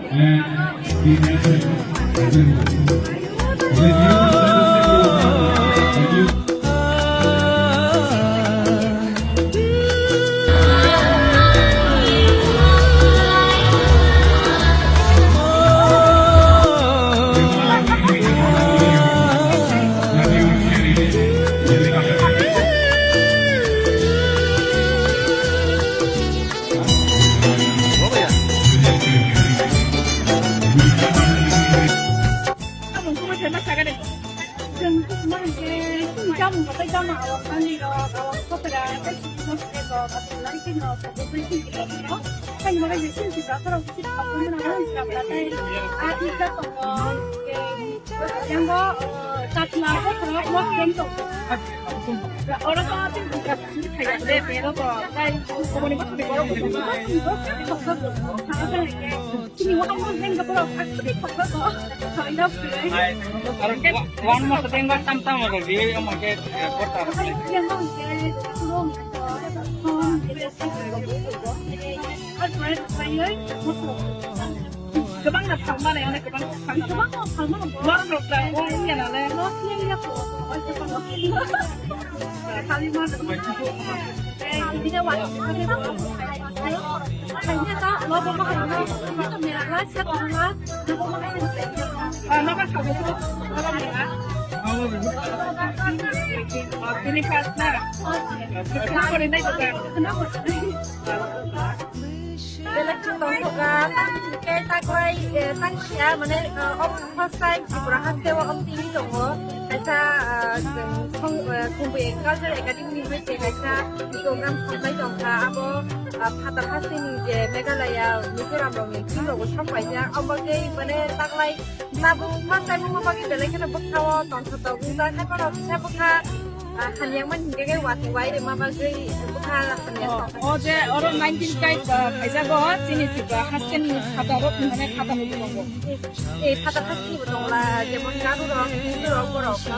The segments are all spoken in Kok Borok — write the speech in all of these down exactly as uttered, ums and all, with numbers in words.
And the national anthem. The new Samung kubui khe ma sakani. Chwng ma hwnkhe chini chamung rok tei chama awang manwi rok, awang sopra tei sini sopra rok, aswk lai kheno kubui sini rok. Tei ma khe sini sini rok khorok sini rok khorok sini rok tei a ika tongo. Yango tatla bokhorok mok khen tongo. Oro to tei buka sini khaya de bero to tei kubuni bokhorok Sini wahai mo heng gapura aksi di paksa ko. Hai na pure. Aro wa-, wan mo setengah tam tam aro di, omo ke, eh, kota. Yang mo ke kurung. Ar pure payo. Gabang na thangma na, gabang na thangma. Gabang na thangma. Wan rok da, wan ya na le. Kali ma. Belai kheno tongthokha, tei taklai, eh, taksia, mane, eh, omo first time Tripura hasteo omo tini tongo. Kaisa, eh, song, eh, Khumui Culture Academy ni bai se kaisa program khumlai tongkha. Abo, eh, phatar hasteni je Meghalaya, Mizoram rokni team rokbo song paijak. Omo tei mane taklai tabuk first time wngma bagwi belai kheno bwkhao tongthoktok wngjak. Haiphano kisa bwkha Ah, hamyang man hinkhe khe watwi wai rwma bagwi bwkha hamya tong. O je oro nineteen tribe, ah, khaijago, chini Tripura hasteni khatarok, mane khatarok tongo. Eh, phatar hasteni bo tongla, jemon Garo rok, Hindu rok, borok, no?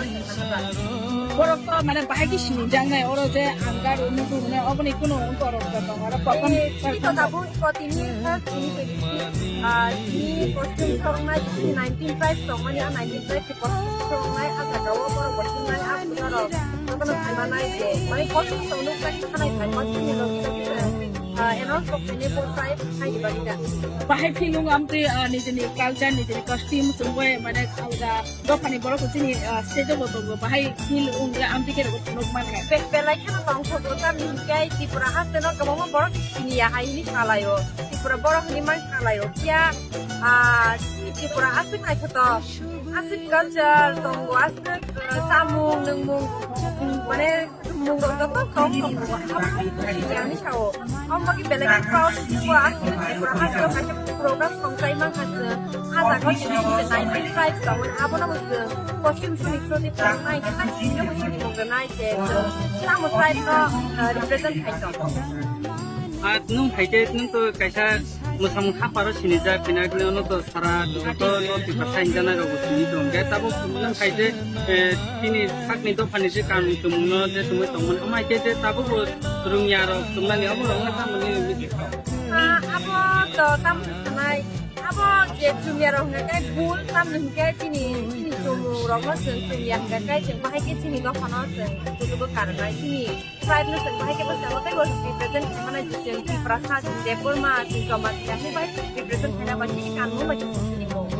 Borok to mane bahai khe sinijaknai, oro je ang Garo, Hindu hwnwi oboni kunu wngkorok tongo, oro kotom. Eh, chini to tabuk Kotini first twenty twenty-three, ah, tini costume tongmani nineteen price tongmani, ah, nineteen price ni costume tongmani, ah, jaga o borok bo tongmani, ah, borok jotono saimanai je, mane costume tongmani, ah, khanai thai costume ni logi logi, ah, announce rok khainai bo price khaini bagwi da. Bahai feeling amtwi, ah, nijini culture, nijini costume chumui mane alga. Dophani borok chini, ah, stage o tongo, bahai feel wngya, amtwi khe rwgwi phunuk mankha. Be-, belai kheno tongthokgo, tamni hinkhe Tripura haste no kwbangma borok siniya hai hwnwi salaio, Tripura borok hwnwi man salaio. Phiya, ah, chini Tripura aswk naithotok, aswk culture tongo, aswk, ah, chamung nwngmung, mane, Mungrok joto tong tong abo yang ni sao. Omo ki belai proud ni bo asli Tripura hasteo kaisa program tong chai man kha se. A jaga o chini nineteen tribes tong mani abono bo se costume suni suni tong nai khe ta sini bo suni tong nai je. Tamo tribe no, eh, represent khai tong. Ah, nwng hai khe nwng to kaisa Mwsamung haparo sinijak, phinakhne ono to sara joto no Tiprasa hingjanai rok bo sini tong. Khe tabuk nwng khai je, eh, chini sakni dophani je kanmung tumung no je tongwi tongmani, amai khe je tabuk bo rwngya rok tumnani omo rok no tamoni. Ah, abo to tam sanai, abo je chumya rok hwnkhe bul tamni hwnkhe chini, chini chumung rok no chwng chumya hwnkhe chwng bahai khe chini dophano chwng kuchugo karnai chini. Tribe no chwng bahai khe bwskango tei bo represent khaimani je chwng Tiprasa, chwng Debbarma, chwng Jamatia hinwi bahai represent khaina ba chini kanmung bai chwng sinimung.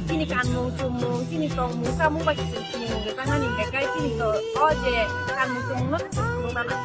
Chini kanmung chumung, chini tongmung chamung bai chwng sinimung rwjaknani hwnkhe kai chini to o je kanmung chumung no chwng phunukna nang.